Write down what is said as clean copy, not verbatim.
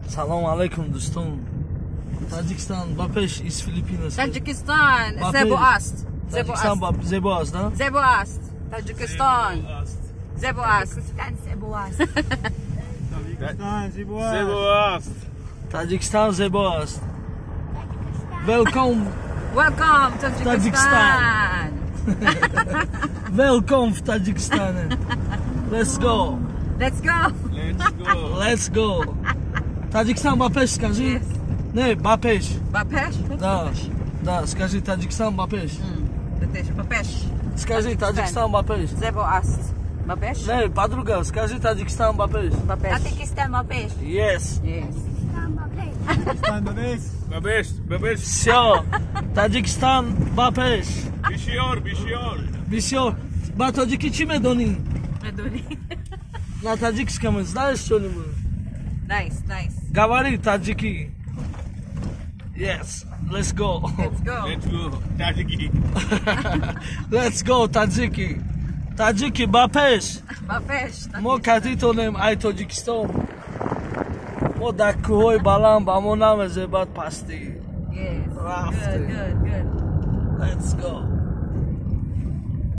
Салом алейкум, дӯстон. Таҷикистон ба пеш из Филиппин. Таджикистан зебо аст. Таҷикистон зебо аст, да? Зебо аст. Таджикистон зебо аст. Таджикистан зебо аст. Таҷикистон зебо аст. Welcome. Welcome Tajikistan. Welcome в Таджикистан. Let's go. Let's go. Let's go. Let's go. Таджикистан ба пеш, скажи. Yes. Не, ба пеш. Ба пеш? Да. Да, скажи Таджикистан ба пеш. Ба пеш. Скажи Таджикистан ба пеш. Зебо аст. Ба пеш? Не, подруга, скажи Таджикистан ба пеш. Ба пеш. Таджикистан ба пеш. Yes. Yes. Таджикистан ба пеш. Ба пеш, ба пеш. Всё. Таджикистан ба пеш. Бисёр, бисёр. Бисёр. Ба тоҷикӣ чӣ медонӣ? Медонӣ. На таджикском знаешь что-нибудь? Nice, nice. Говори таджики. Yes, let's go. Let's go. Let's go. Таджики. Let's go, таджики. Таджики ба пеш. Ба пеш. Мо катитонем ай Тоҷикистон. Мо дар кӯҳҳои баланд ба мо намезебад пастӣ. Yes. Рафтем. Good, good, good. Let's go.